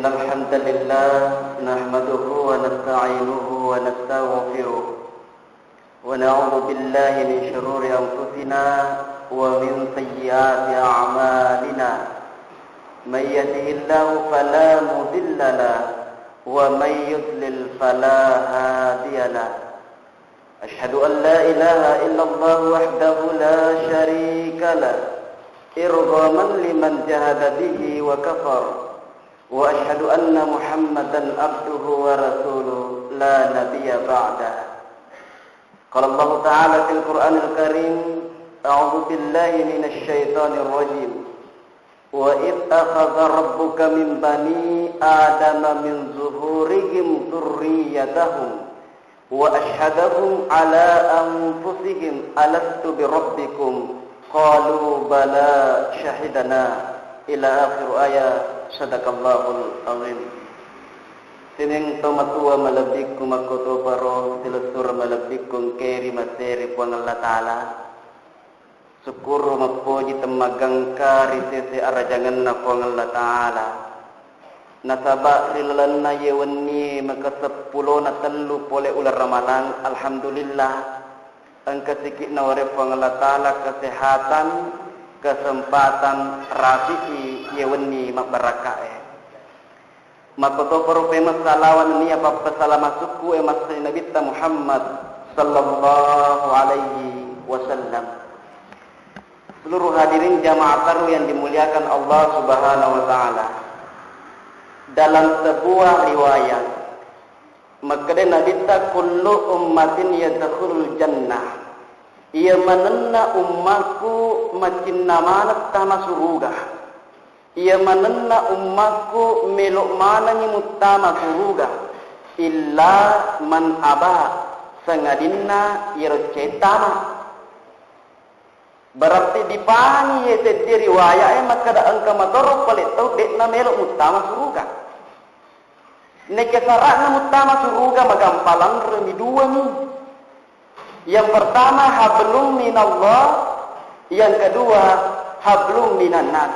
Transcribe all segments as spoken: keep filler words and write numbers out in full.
إن الحمد لله نحمده ونستعينه ونستغفره، ونعوذ بالله من شرور أنفسنا ومن سيئات أعمالنا. من يهده الله فلا مضل له، ومن يضلل فلا هادي له. أشهد أن لا إله إلا الله وحده لا شريك له، إرغاما لمن جحد به وكفر، وأشهد أن محمدا عبده ورسوله لا نبي بعده. قال الله تعالى في القرآن الكريم: أعوذ بالله من الشيطان الرجيم. وإذ أخذ ربك من بني آدم من ظهورهم ذريتهم وأشهدهم على أنفسهم ألست بربكم قالوا بلى شهدنا إلى آخر آية. صدق الله العظيم. Sining tomatoa malebbikku makkotoparo, silessureng malebbikku engkae ri masere Puang Allah Ta'ala. Sukkuru mappoji temmagangka ri sese arajangenna Puang Allah Ta'ala. Nasaba ri lalenna iye wennie makaseppulo na tellu pole uleng Ramalang, alhamdulillah, engka siki nawareng Puang Allah Ta'ala kesehatan, kesempatan rapi'i iye wenni mabbarakkae. Makkotoparo pemeng salawa nennia pappasalama sukku e massai Nabitta Muhammad sallallahu alaihi wasallam. Seluruh hadirin jamaah tarwih yang dimuliakan Allah Subhanahu wa Ta'ala. Dalam sebuah riwayat, makkeda Nabitta, "Kullu ummatin yadkhulul jannah." Iya manenna ummakku macinna maneng tama suruga. Iya manenna ummakku melo manengngi muttama suruga, illa man aba, sangadinna iyaro cai tama. Berarti dipangi ye seddi riwayat e makkeda engka matoro pale tau de'na melo muttama suruga. Neke sara'na muttama suruga magampang lanremi duami. Yang pertama hablum minallah, yang kedua hablum minannas.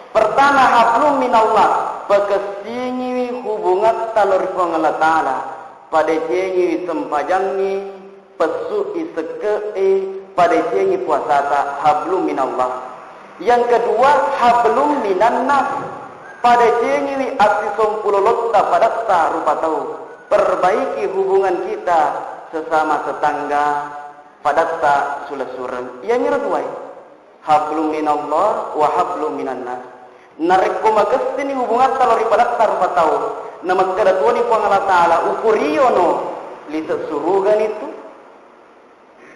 Pertama hablum minallah, pakessingiwi hubungatta lao ri Puang Allah Ta'ala, padecengiwi sempajangngi, pessu'i sekke'e, padecengi puasata, hablum minallah. Yang kedua hablum minannas, padecengiwi assisompulolotta padatta rupa tau. Perbaiki hubungan kita sesama tetangga, padatta sulessureng. Iyaniro duae, hablum minallah wa hablum minannas. Narekko makessini hubungatta lao ri padatta rupa tau, namakkeda toni Puang Allah Ta'ala, "Ukuriono lise surugani tu."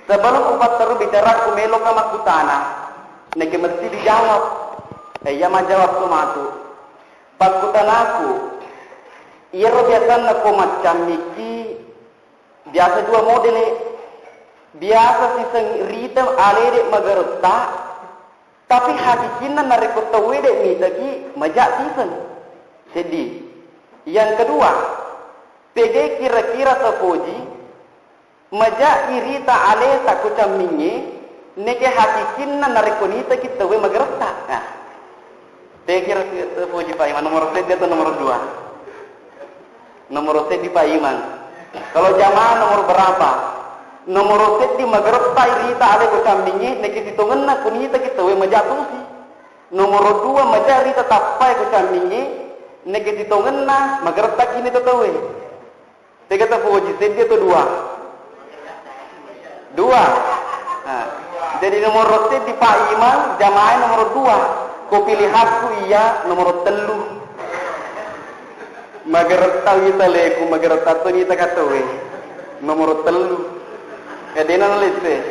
Sebelum upatteru bicaraku, meloka makkutana, neke mesti dijawab. Eh, iya majawab tu matu. Pakkutanaku, iyaro biasanna ko maccammiki, biasa dua modele. Biasa siseng rita alede magaretta, tapi hakikinna narekko tauwe de mitaki, maja siseng. Seddi. Yang kedua, pege kira-kira tapoji, maja irita aleta ko cammingnge, neke hakikinna narekko nitaki tauwe magaretta. Nah. Pege kira-kira tapoji Pak Imam, nomor seddi atau nomor dua? Nomor seddi Pak Imam. Kalau jamaah nomor berapa? Nomor seddi magaretta irita ale ko cammingnge, neke sitongenna ko nitaki tauwe maja tosi. Nomor dua maja rita tappai ko cammingnge, neke sitongenna magaretta kini tauwe. Tega tapoji, seddi atau dua? Dua. Nah, jadi nomor seddi Pak Imam, jamaah nomor dua. Ko pilihanku iya nomor tellu. Magaretta wita leku, magaretta to nita katowe. Nomor tellu. Kadena nalesse.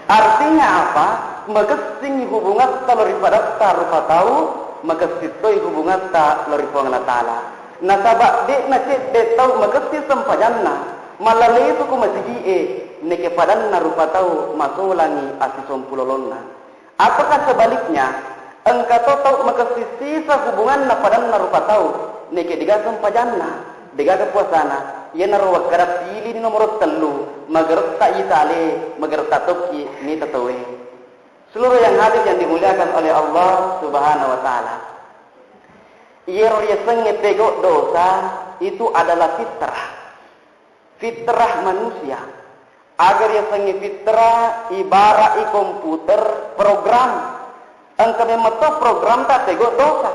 Artinya apa? Makessing hubungatta lao ri padatta rupa tau, makessing toi hubungatta lao ri Puang Allah Ta'ala. Nasaba de'na cedde tau makessing sempajanna, mallalesu ko masigi'e, neke padanna rupa tau masolangi assisompulolonna. Ataukah sebaliknya, engka to tau makessing sisa hubunganna padanna rupa tau, neke degaga sempajanna, degaga puasana, iyanaro wakkada pilini nomoro tellu, magaretta itale, magaretta tokki mita tauwe. Seluruh yang hadir yang dimuliakan oleh Allah Subhanahu wa Ta'ala. Iyaro riasengnge pegau dosa itu adalah fitrah. Fitrah manusia. Aga riasengnge fitrah, ibarai komputer program. Engka memang to program ta pegau dosa.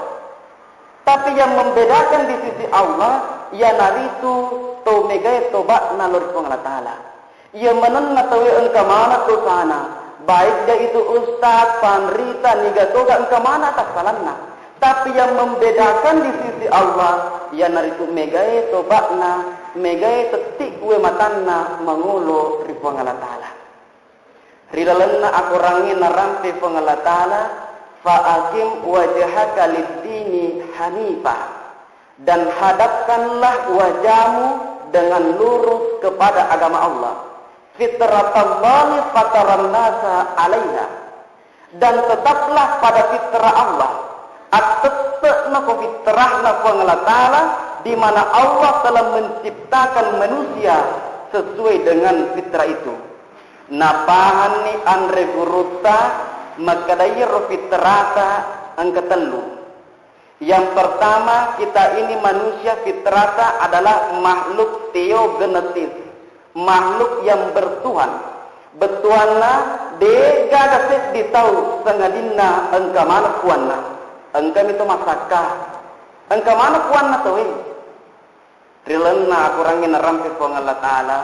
Tapi yang membedakan di sisi Allah, iyanaritu to megae toba'na lao ri Puang Allah Ta'ala. Iya manenna tauwe engka maneng dosana, baik dia itu ustaz, panrita, niga toga engka maneng tassalanna. Tapi yang membedakan di sisi Allah, iyanaritu megae toba'na, megae tetti'we matanna mangolo ri Puang Allah Ta'ala. Ri lalenna akorangnge narampe Puang Allah Ta'ala, "Fa aqim wajhaka lid-dini hanifa." Dan hadapkanlah wajahmu dengan lurus kepada agama Allah. Fitratallahi fataran nasa alaiha. Dan tetaplah pada fitrah Allah. Attette'na ko fitrahna Puang Allah Ta'ala, di mana Allah telah menciptakan manusia sesuai dengan fitrah itu. Napahanni anre gurutta, makkeda iyaro fitrata engka tellu. Yang pertama, kita ini manusia fitrata adalah makhluk teogenesis, makhluk yang bertuhan. Bettuanna, de'gaga seddi tau sangadinna engka maneng puanna. Engkami to masakka. Engka maneng puanna tauwe. Ri lalenna akorangnge narampe Puang Allah Ta'ala,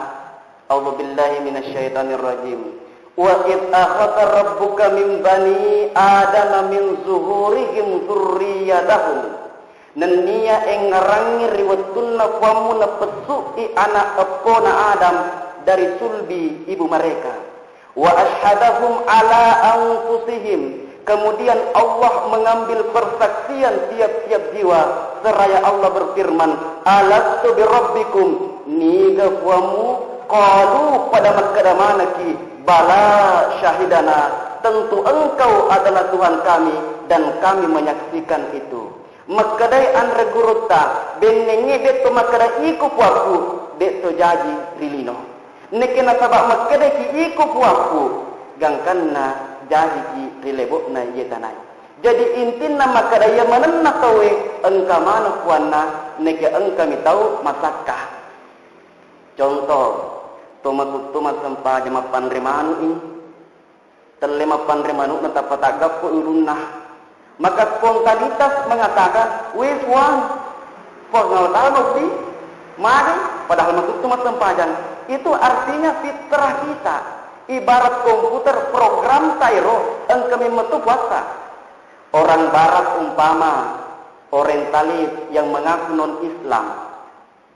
A'udzubillahi minasyaitonirrajim. "Wa idz akhadha rabbuka min bani Adama min zuhurihim dzurriyyatahum." Nennia engngerangngi ri wettunna Puammu napessu'i ana' eppona Adam dari sulbi ibu mereka. "Wa asyhadahum ala anfusihim." Kemudian Allah mengambil persaksian tiap-tiap jiwa, seraya Allah berfirman, "Alastu birabbikum?" Niga Puammu? Qalu, pada makkeda manekki, "Bala, syahidana, tentu Engkau adalah Tuhan kami dan kami menyaksikan itu." Makkedai anre gurutta, bennengnge de'to makkeda iko Puakku, de'to jaji ri lino. Nekke nasaba makkedaki iko Puakku, gangkanna jajiki ri lebo'na iye tanae. Jadi intinna makkeda iya manenna tauwe engka maneng puanna, nekke engkami tau masakka. Contoh, to masuttu massempajang mappanre manu'i, telle mappanre manu'na tappa taggappo ulunna. Maka spontanitas mengatakan, "Weh, Puang, Puang Allah Ta'ala mesti magi," padahal masuttu massempajang. Itu artinya fitrah kita. Ibarat komputer, program tairo, engka memmetu puasa. Orang barat umpama orientalis yang mengaku non-Islam,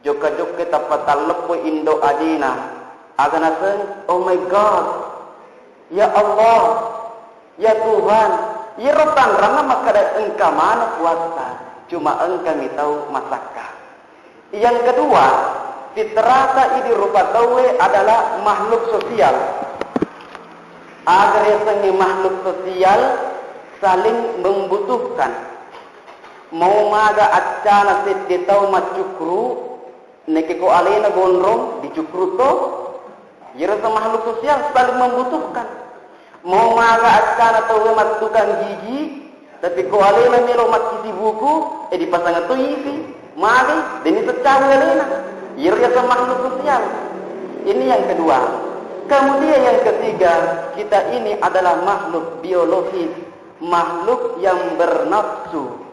jokka-jokka tappa talleppoi indo ajena. Aga naseng, "Oh my God, ya Allah, ya Tuhan." Iyaro tanranna makkeda engka maneng puasa, cuma engkami tau masakka. Yang kedua, fitrata idi rupa tauwe adalah makhluk sosial. Aga riasengnge makhluk sosial, saling membutuhkan. Mau maga accana sedde tau maccukkuru, nekke ko alena gondrong, dicukkurutto. Iyaro makhluk sosial saling membutuhkan. Mau maga accana tauwe mattukang gigi, tapi ko alena melo makkisi buku, eh, dipasang to isi, magai, deni seccawi alena. Iyaro riaseng makhluk sosial. Ini yang kedua. Kemudian yang ketiga, kita ini adalah makhluk biologis, makhluk yang bernafsu.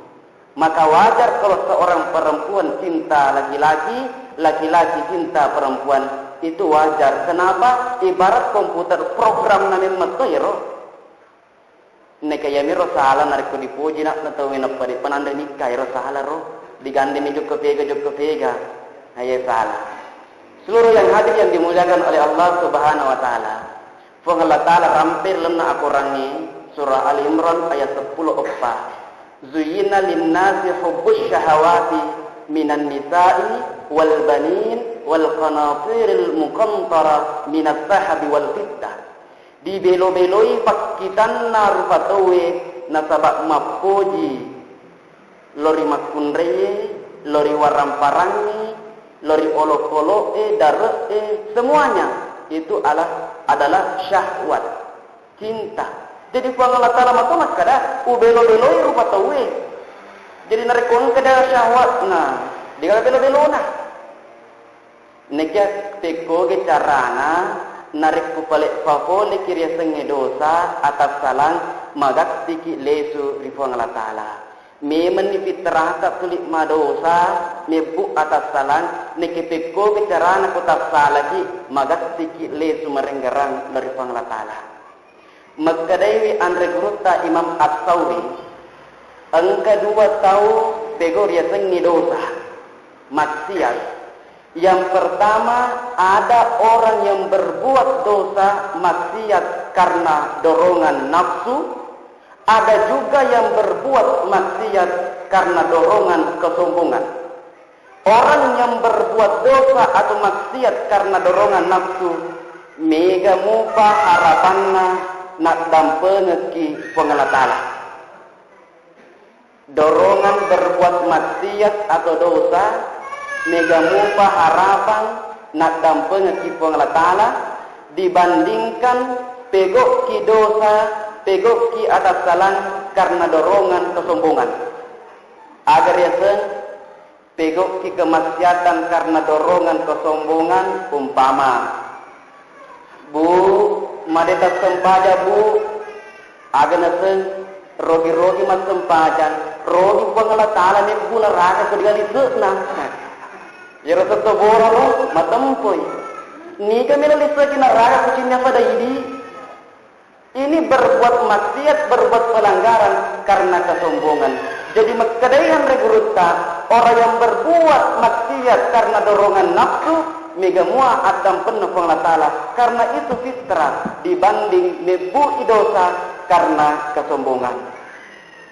Maka wajar kalau seorang perempuan cinta laki-laki, laki-laki cinta perempuan. Itu wajar. Kenapa? Ibarat komputer, program na memmetto ero. Neka yamiro sala narekko dipuji nak na tau nappa de'pa nanre nikka, ero sala ro. Digandemi jokka pega, jokka pega. Aye sala. Seluruh yang hadir yang dimuliakan oleh Allah Subhanahu wa Ta'ala. Puang Allah Ta'ala rampe lalenna akorangnge, surah Ali Imran ayat seppulo eppa. "Zuyyina linnasi hubbus syahawati minan nisa'i wal banin wal qanatiril muqantara minas sahabi wal fiddah." Dibelo-beloi pakkitanna rupa tauwe nasaba mappoji. Lori makkunraie, lori warang-parangngi, lori olokolo'e, dare'e, semuanya itu ala-, adalah syahwat, cinta. Jadi Puang Allah Ta'ala mato makkada, "Ubelo-beloi rupa tauwe." Jadi narekko engka de syahwatna, degaga belo-belona. Nekia pekkoge carana narekko pale' fafoleki riasengnge dosa, atassalang, magattiki lesu ri Puang Allah Ta'ala. Memenni fitrahta tuli madosa, mebbu atassalang, nekia pekkoge carana ko tassalaki, magattiki lesu marenggerang lao ri Puang Allah Ta'ala. Makkedaiwi anre gurutta Imam At-Tsauri, engka dua tau pegau riasengngi dosa, maksiat. Yang pertama, ada orang yang berbuat dosa maksiat karena dorongan nafsu, ada juga yang berbuat maksiat karena dorongan kesombongan. Orang yang berbuat dosa atau maksiat karena dorongan nafsu, mega mupa harapanna naddampengekki Puang Allah Ta'ala. Dorongan berbuat maksiat atau dosa, mega mupa harapang naddampengekki Puang Allah Ta'ala dibandingkan pegokki dosa, pegokki atassalang karena dorongan kesombongan. Aga riaseng pegokki kemaksiatan karena dorongan kesombongan, umpama, Bu, made tassempajang, Bu, aga naseng rogi-rogi massempajang, rogi Puang Allah Ta'ala mebbu neraka ko diga lise'na. Iyaro setto bororo matempoi. Niga melo liseki neraka ko cinna pada idi. Ini berbuat maksiat, berbuat pelanggaran karena kesombongan. Jadi makkedai anre gurutta, orang yang berbuat maksiat karena dorongan nafsu, mega mua addampenna Puang Allah Ta'ala. Karena itu fitrah dibanding mebbu'i dosa karena kesombongan.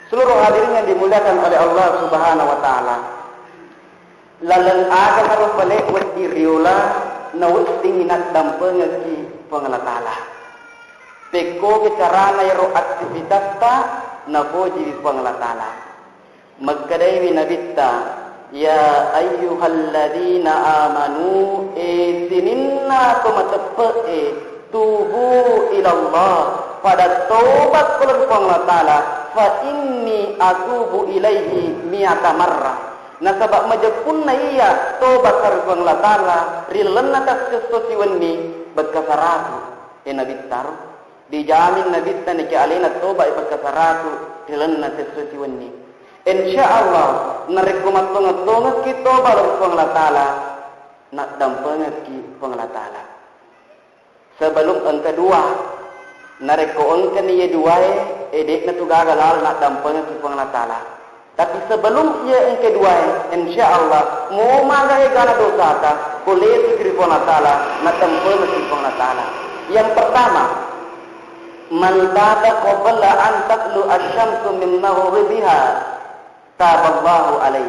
Seluruh hadirin yang dimuliakan oleh Allah Subhanahu wa Ta'ala. Laleng aga harus pale' wedding riola naweddingngi naddampengekki Puang Allah Ta'ala. Pekkogi carana ero aktivitasta napojiwi Puang Allah Ta'ala. Makkedaiwi Nabitta, "Ya ayyuhalladzina amanu, e sininna to mateppe'e, tubu ilallah, pada tobat ko lao ri Puang Allah Ta'ala, fa inni atubu ilaihi mi'ata marrah." Nasaba majeppunna iya tobat ri Puang Allah Ta'ala ri lalenna tassiesso siwenni bekka saratu. E Nabittaro, dijamin Nabitta niki alena tobat bekka saratu ri lalenna siesso siwenni. Insya Allah, narekko mattongeng-tongekki tobat lao ri Puang Allah Ta'ala, naddampengekki Puang Allah Ta'ala. Sebelum engka dua, narekko engkani iye duae, e de'na tu gaga lalo naddampengekki Puang Allah Ta'ala. Tapi sebelum iye engka duae, insya Allah, mo maga egana dosata, ko lesuki ri Puang Allah Ta'ala, naddampengekki Puang Allah Ta'ala. Yang pertama, man taba qabla an tatlu asy-syamsu min maghribiha, taballahu alaih.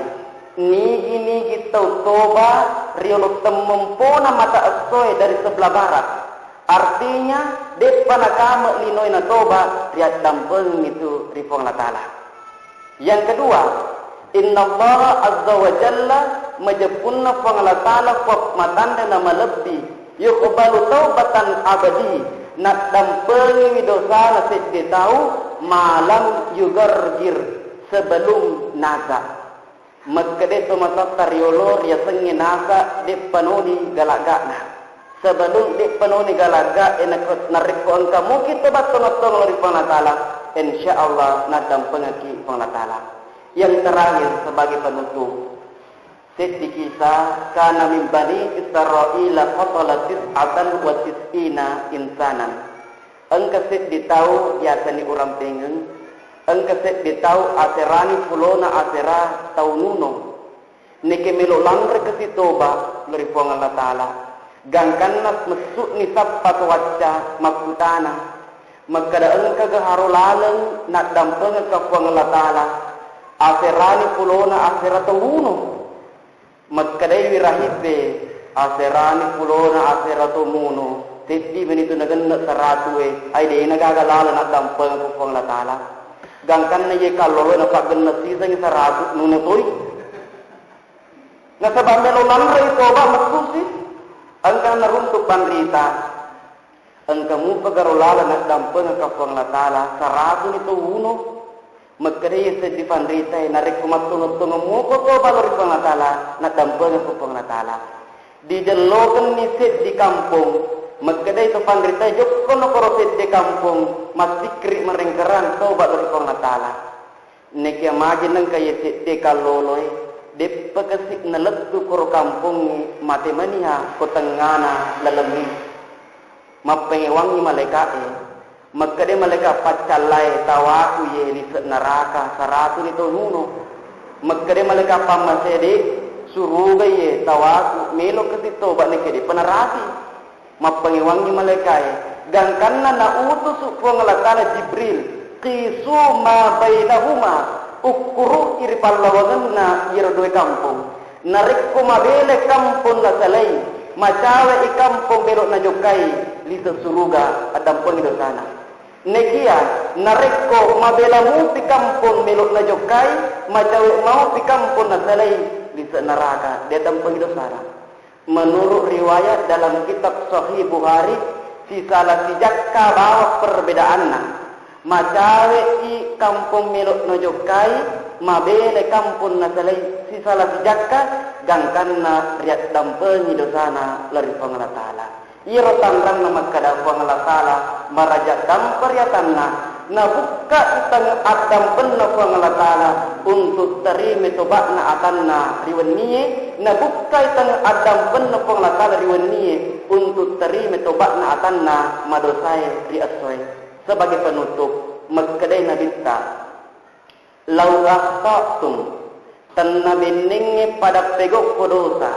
Nigi-nigi tau toba riolo temmempona mata essoe dari sebelah barat. Artinya, de'pa nakame linoe natoba, riaddampengengngi tu ri Puang Allah Ta'ala. Yang kedua, innallaha azza wa jalla, majeppunna Puang Allah Ta'ala, Puang matanre na malebbi, yuqbalu taubatan abadi, naddampengiwi dosana sedde tau, malam yugargir, sebelum naza. Makkeda to matatta riolo riasengnge nasa, de'pa noni galaga'na. Sebelum de'pa noni galaga'e, nako-, narekko engka muki tobat tongeng-tongeng lao ri Puang Allah Ta'ala, insya Allah naddampengekki Puang Allah Ta'ala. Yang terakhir sebagai penutup, seddi kisah, kana min bani Israila qatala tis'atan wa tis'ina insanan. Engka seddi tau yasani urampengeng, engka seddi tau aserani pulona asera tau nuno. Neke melo lanre kasi toba lao ri Puang Allah Ta'ala. Gangkanna messu'ni sappa to wacca makkutana, makkeda engkaga haro laleng naddampengekka Puang Allah Ta'ala, aserani pulona asera tau nuno. Makkedaiwi rahipe, aserani pulona asera to muno, seddi meni tu nagenne saratue, ai de'na gaga lalo naddampengeng ku Puang Allah Ta'ala. Gangkanna iye kalloloe napaggenne sisengi saratu nuno toi. Nasaba melo lanrei toba messusi, engka naruntuk panrita. Engka mupa garo lalo naddampengeng ka Puang Allah Ta'ala, saratuni to uno. Makkedai seddi panritae, narekko mattongo-tongo muko toba lao ri Puang Allah Taala, naddampengekko Puang Allah Taala. Dijellokenni seddi kampong, makkedai to panritae, jokkono koro seddi kampong, massikkiri marengkerang toba lao ri Puang Allah Taala. Nekia magi nengka iye seddi kalloloe, deppa kasi nalettu koro kampongnge mate maniha ko tengngana lalengnge. Mappengewangngi malaeka'e, makkeda malaeka paccallae, tawaku iye lise' naraka, saratuni taununo. Makkeda malaeka pammasede, suruga iye, tawaku, melo kasi toba nekia depa narati. Mappengewangngi malaekae, gangkanna nautusu Puang Allah Taala Jibril, qisu ma bainahuma, ukkuru'i ri pallawangenna iyaro dua kampong. Narekko mabela kampong nasalai, macawe'i kampong melo najokkai, lise' suruga, addampengi dosana. Nekia, narekko mabela mupi kampong melo najokkai, macawe' maupi kampong nasalai, lise' naraka, de' addampengi dosana. Menurut riwayat dalam kitab Sahih Bukhari, sisala sijakka bawang perbedaanna. Macawe'i kampong melo najokkai, mabela kampong nasalai, sisala sijakka, gangkanna riaddampengi dosana lao ri Puang Allah Taala. Iyaro tanranna makkeda Puang Allah Taala maraja dampa ri atanna, nabukkai tang addampenna Puang Allah Taala untuk terima toba'na atanna ri wennie, nabukkai tang addampenna Puang Allah Taala ri wennie untuk terima toba'na atanna madosae ri essoe. Sebagai penutup, makkedai Nabitta, "Lau akhta'tum," tenna bennengnge pada pegokko dosa,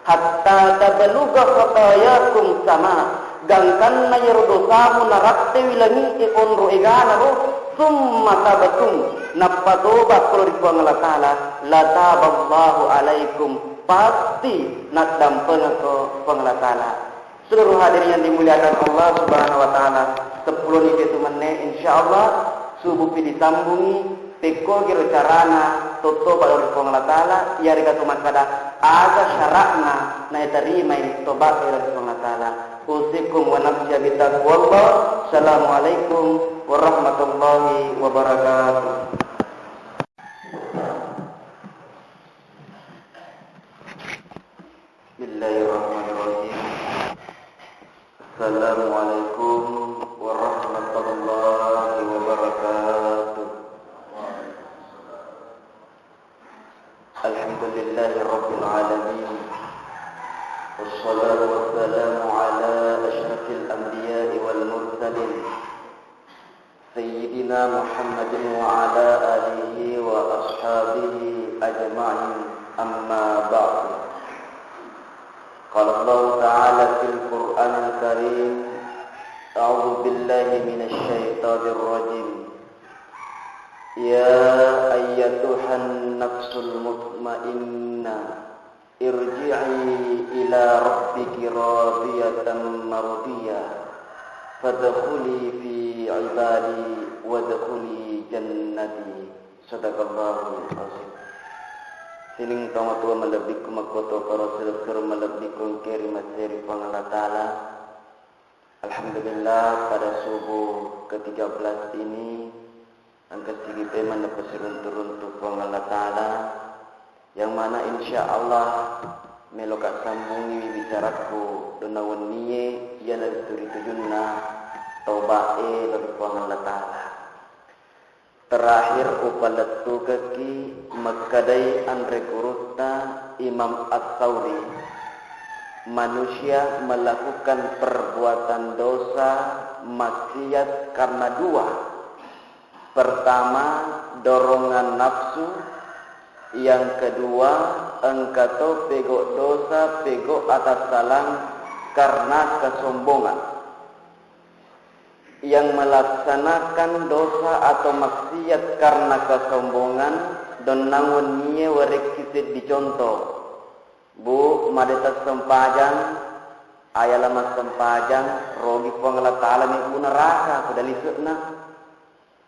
"hatta tablugha khatayakum sama," gangkanna iyaro dosamu narattewi langi'e onro egana ro, "summa tabtum," nappa toba ko ri Puang Allah Taala, "lataballahu alaikum," pasti naddampengekko Puang Allah Taala. Seluruh hadirin yang dimuliakan Allah Subhanahu wa Ta'ala, seppulo ni itu menne, insya Allah, subupi disambungi, pekkogiro carana, tottoba lao ri Puang Allah Ta'ala, iyarega tu makkada, aga syaratna, naitarimai toba lao ri Puang Allah Ta'ala. Usikum wa nafsi bitaqwallah. Assalamualaikum warahmatullahi wabarakatuh. Bismillahirrahmanirrahim. Assalamualaikum warahmatullahi wabarakatuh. Alhamdulillahi rabbil alamin. Wassalatu wassalamu ala asyrafil anbiya'i wal mursalin. Sayyidina Muhammadin wa ala alihi wa ashabihi ajma'in, amma ba'du. Qala Allahu ta'ala fil Qur'anil Karim, a'udzu billahi minasy syaithanir rajim. Ya ayyatuhan nafsul mutmainnah, irji'i ila rabbiki radiyatan mardiyah, fadkhuli fi ibadi wadkhuli jannati. Sadaqallahul azim. Sining tomatoa malebbikku, makkotoparo silessureng malebbikku engkae ri masei ri Puang Allah Ta'ala. Alhamdulillah, pada subuh ketiga belas ini, engka sigi pemeng napasiruntu-runtu Puang Allah Ta'ala, yang mana insya Allah meloka sambungi bicaraku donna wennie, iyanaritu ri tujunna toba'e lao ri Puang Allah Ta'ala. Terakhir upalettukekki makkedai anre gurutta Imam Ats-Tsauri, manusia melakukan perbuatan dosa maksiat karena dua. Pertama, dorongan nafsu. Yang kedua, engka to pegau dosa, pegau atassalang karena kesombongan. Yang melaksanakan dosa atau maksiat karena kesombongan, donnang wennie warekki seddi contoh. Bu, madeta sempajang, ayala massempajang, rogi Puang Allah Ta'ala mebbu neraka, pada lise'na.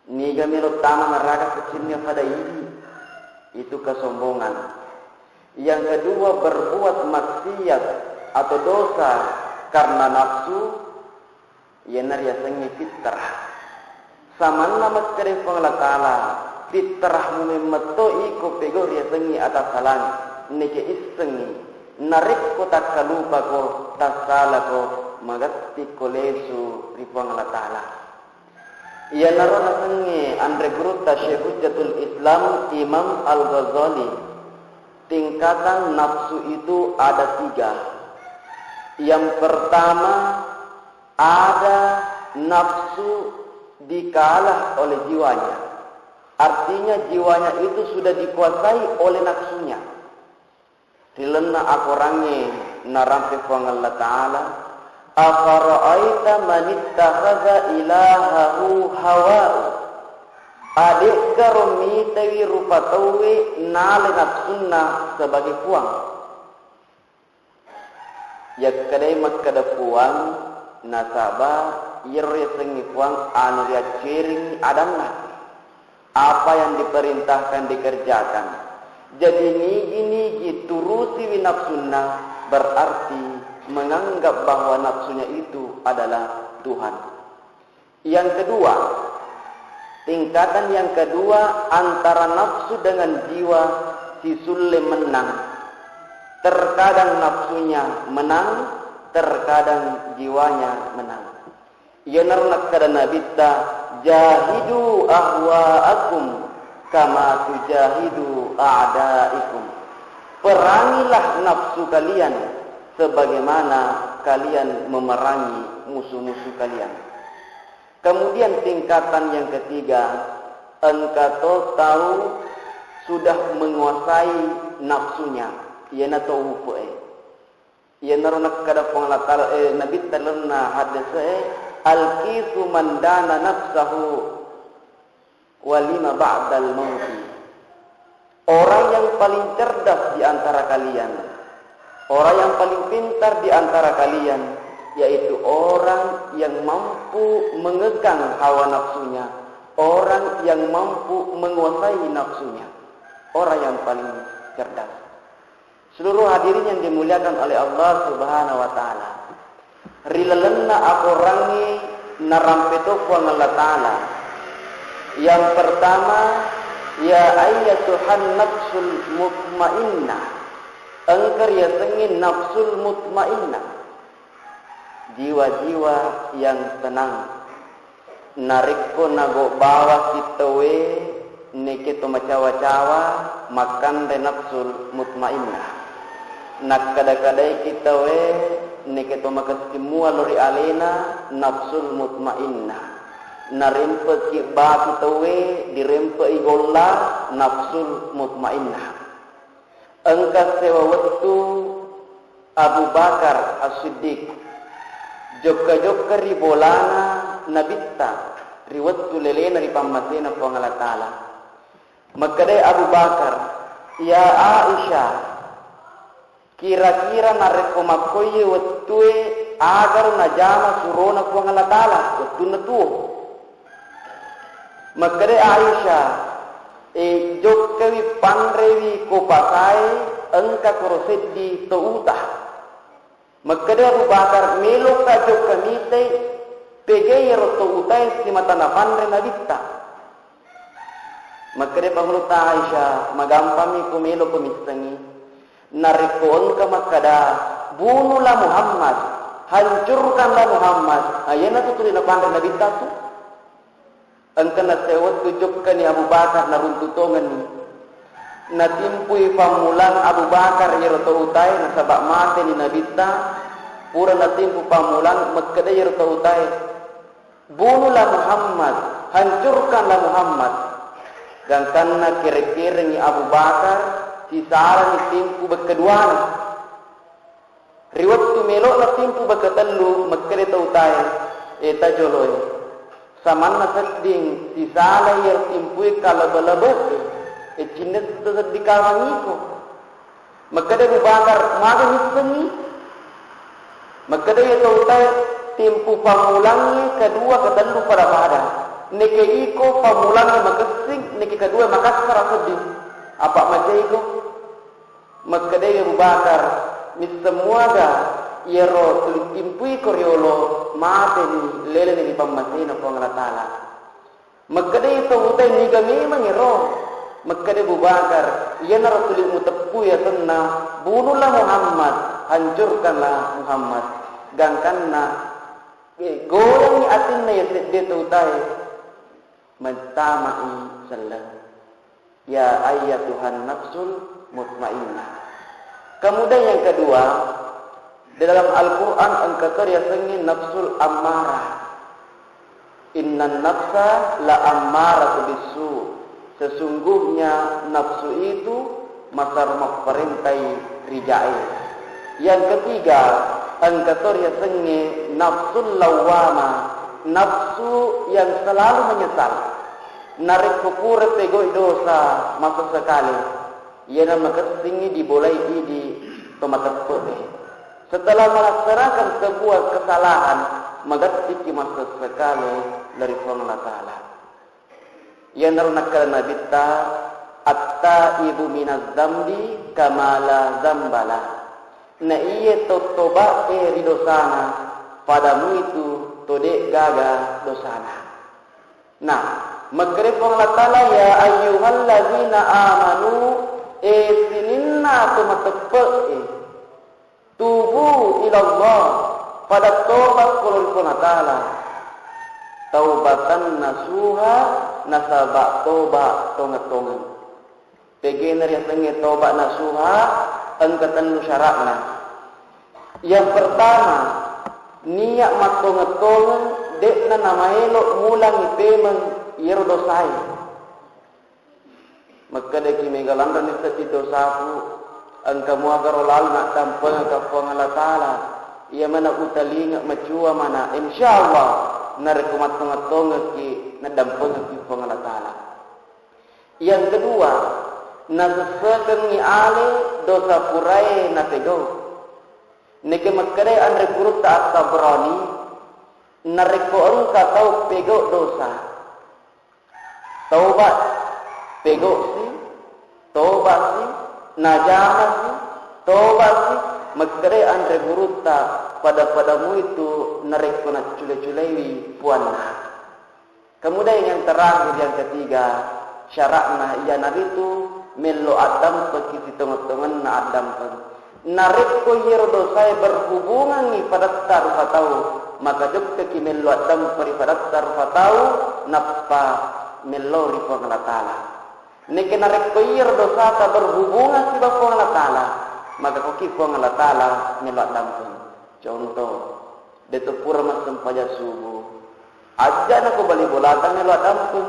Niga melo tama neraka, kecinni pada idi. Itu kesombongan. Yang kedua, berbuat maksiat atau dosa karena nafsu, iyana riasengnge fitrah. Samanna makkeda Puang Allah Ta'ala, Pitterahmu memmetto iko pegau riasengngi atassalangi, neke issengngi, narekko takkalupako, tassalako, magattikko lesu ri Puang Allah Ta'ala. Iyanaro nasengnge anre gurutta Syekh Hujjatul Islam Imam Al-Ghazali, tingkatan nafsu itu ada tiga. Yang pertama, ada nafsu dikalah oleh jiwanya. Artinya jiwanya itu sudah dikuasai oleh nafsunya. Rilalenna akorangnge narampe Puang Allah Ta'ala, "Afara'aita manittakhadha ilahahu hawa'u." Ade'garo mitaiwi rupa tauwe nale nafsunna sebagai puang? Yakkedai makkeda puang, nasaba iyaro riasengnge puang anu riacceringngi adanna. Apa yang diperintahkan dikerjakan. Jadi nigi-nigi turusiwi nafsunna, berarti menganggap bahwa nafsunya itu adalah Tuhan. Yang kedua, tingkatan yang kedua antara nafsu dengan jiwa sisulle mennang. Terkadang nafsunya menang, terkadang jiwanya menang. Iyanaro nakkeda Nabitta, "Jahidu ahwa'akum kama tujahidu a'da'ikum." Perangilah nafsu kalian sebagaimana kalian memerangi musuh-musuh kalian. Kemudian tingkatan yang ketiga, engka to tau sudah menguasai nafsunya, iyana to upe'e. Iyanaro nakkeda Puang Allah Ta'ala, eh, Nabitta lalenna haddese'e, "Al-khisu man dana nafsahu wa lima ba'dal mauti." Orang yang paling cerdas di antara kalian, orang yang paling pintar di antara kalian, yaitu orang yang mampu mengekang hawa nafsunya, orang yang mampu menguasai nafsunya, orang yang paling cerdas. Seluruh hadirin yang dimuliakan oleh Allah Subhanahu wa Ta'ala, ri lalenna akorangnge narampe to Puang Allah Ta'ala. Yang pertama, ya ayyatuhan nafsul mutmainnah. Engka riasengnge nafsul mutmainnah. Jiwa-jiwa yang tenang. Narekko nagobbawa ki tauwe, neke to macawa-cawa, makkanre nafsul mutmainnah. Nakkada-kadaiki tauwe, neke to makessing mua lao ri alena, nafsul mutmainnah. Narempeki baki tauwe, dirempei golla, nafsul mutmainnah. Engka sewa wettu Abu Bakar As-Siddiq jokka-jokka ri bolana Nabitta ri wettu lelena ri pammasena Puang Allah Ta'ala. Makkedai Abu Bakar, "Ya Aisyah, kira-kira narekko makkoiye wettue, agaro najama surona Puang Allah Ta'ala wettunna tuo?" Makkedai Aisyah, "E, jokkawi panrewi ko pasae, engka koro seddi to uta." Makkedai Abu Bakar, "Melokka jokka mitai, pegei ero to utae simata napanre Nabitta." Makkedai pangulutta Aisyah, "Magampammi ko meloko missengi. Narekko engka makkada, 'Bunuhlah Muhammad, hancurkanlah Muhammad,' na iyanatu tuli napanre Nabitta tu." Engka nasewa wettu jokkani Abu Bakar naruntu tongenni. Natimpui pammulang Abu Bakar iyaro to utae nasaba mateni Nabitta. Pura natimpu pammulang, makkeda iyaro to utae, "Bunuhlah Muhammad, hancurkanlah Muhammad." Gangkanna kere-kerengngi Abu Bakar, sisalani timpu bekka duana. Ri wettu melo'na timpu bekka tellu, makkeda to utae, "E, tajoloe. Samanna sedding sisalai iyaro timpue kalebe-lebe'e, e, cinna seddi kawang iko." Makkeda Abu Bakar, "Maga missengngi?" Makkeda iya to utae, "Timpu pammulangnge kadua katellu pada-pada. Neke iko pammulangnge makessing, neke kadua makassara sedding. Apa maja iko?" Makkedai Abu Bakar, "Misseng muaga iyaro tuli timpuiko riolo mateni, leleni ri pammasena Puang Allah Ta'ala." Makkedai tau utai, "Niga memang ero?" Makkeda Abu Bakar, "Iyanaro tuli muteppu yasenna, bunuhlah Muhammad, hancurkanlah Muhammad." Gangkanna, eh, goyangngi atinna iya sedde tau utae, mattamai selleng. Ya ayyatuhan nafsul mutmainnah. Kemudian yang kedua, di dalam Al-Quran engka to riasengnge nafsul ammarah. Innan nafsa la ammaratu bissu. Sesungguhnya nafsu itu masar mapparentai rijae. Yang ketiga, engka to riasengnge nafsul lawwama, nafsu yang selalu menyesal. Narekko pura pegau'i dosa masesekali, iyana makessingngi dibolai idi to mateppe'e. Setelah melaksanakan sebuah kesalahan, magettiki masesekali dari Puang Allah Ta'ala. Iyanaro nakkeda Nabitta, "At-taibu minaz zambi kama la zambalah." Na iye to toba'e ri dosana, pada muitu to de'gaga dosana. Nah, makkeda Puang Allah Ta'ala, "Ya ayyuhallazina amanu," e sininna to mateppe'e, "tubu ilallah," pada toba ko lao ri Puang Allah Ta'ala, "taubatan nasuha," nasaba toba tongeng-tongeng. Pegena riasengnge toba nasuha, engka tellu syara'na. Yang pertama, niat mattongeng-tongeng, de'na namaelo mulangi pemeng iyaro dosae. Makkedaki, "Mega lanreni seddi dosaku, engka muagaro lalu naddampengekka Puang Allah Ta'ala, iya mana utalinga macua mana, insya Allah narekko mattongeng-tongengki naddampengekki Puang Allah Ta'ala." Yang kedua, nasessekengngi ale dosa purae napegau. Neke makkedai anre gurutta At-Tabrani, narekko engka tau pegau dosa, taubat, pegausi, taubasi, najamasi, taubasi, makkedai anre gurutta, pada-pada muitu narekko naccule-culaiwi puanna. Kemudian yang terakhir, yang ketiga, syara'na iyanaritu mello addampengki sitongeng-tongenna addampeng. Narekko iyaro dosae berhubungangngi padatta rupa tau, maka jokkaki mello addampeng ri padatta rupa tau, nappa mello ri Puang Allah Ta'ala. Neke narekko iyaro dosata berhubungan siba Puang Allah Ta'ala, maka koki Puang Allah Ta'ala mello addampeng. Contoh, deto pura massempajang subuh. Ajja'na ko bali bolata melo addampeng.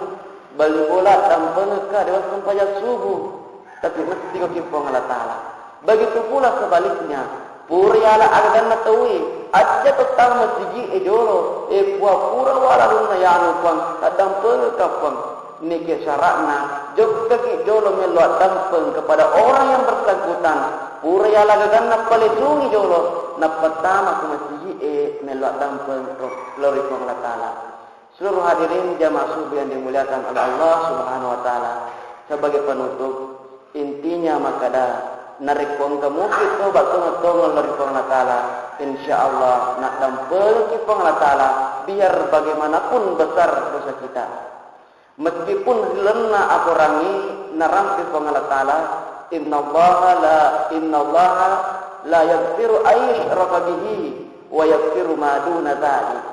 Bali bola addampengekka de wassempajang subuh. Tapi mesti ko ki Puang Allah Ta'ala. Begitu pula sebaliknya, pura yala agaganna tauwe, ajja to tama masigi e jolo, e Puang, pura wala lunna yanu Puang, addampengekka Puang. Neke syara'na, jokkaki jolo melo addampeng kepada orang yang bersangkutan. Pura yala gaganna palesungi jolo, nappa tama ko masigi e melo addampeng ro-, lao ri Puang Allah Ta'ala. Seluruh hadirin jamaah subuh yang dimuliakan oleh Allah Subhanahu wa Ta'ala. Sebagai penutup, intinya makkeda, narekko engka mupi toba tongeng-tongeng lao ri Puang Allah Ta'ala, insya Allah naddampengki Puang Allah Ta'ala, biar bagaimanapun besar dosa kita. Meskipun rilalenna akorangnge narampe Puang Allah Ta'ala, "Innallaha la, innallaha la yaghfiru ay yushraka bihi wa yaghfiru ma duna dzalik."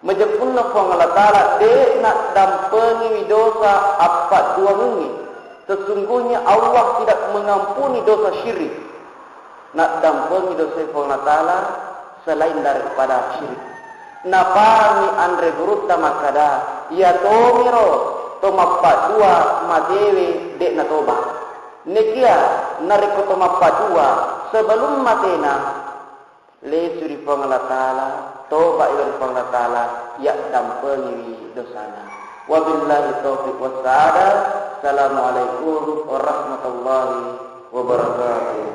Majeppunna Puang Allah Ta'ala de' naddampengiwi dosa appadduangengnge. Sesungguhnya Allah tidak mengampuni dosa syirik. Naddampengi dosae Puang Allah Ta'ala selain daripada syirik. Napahangngi anre gurutta makkada, iya tomiro to mappaddua matewe de' natoba. Nekia narekko to mappaddua sebelum matena, lesu ri Puang Allah Ta'ala, toba ri Puang Allah Ta'ala, yaddampengiwi dosana. Wabillahi taufiq wassaada. Assalamualaikum warahmatullahi wabarakatuh.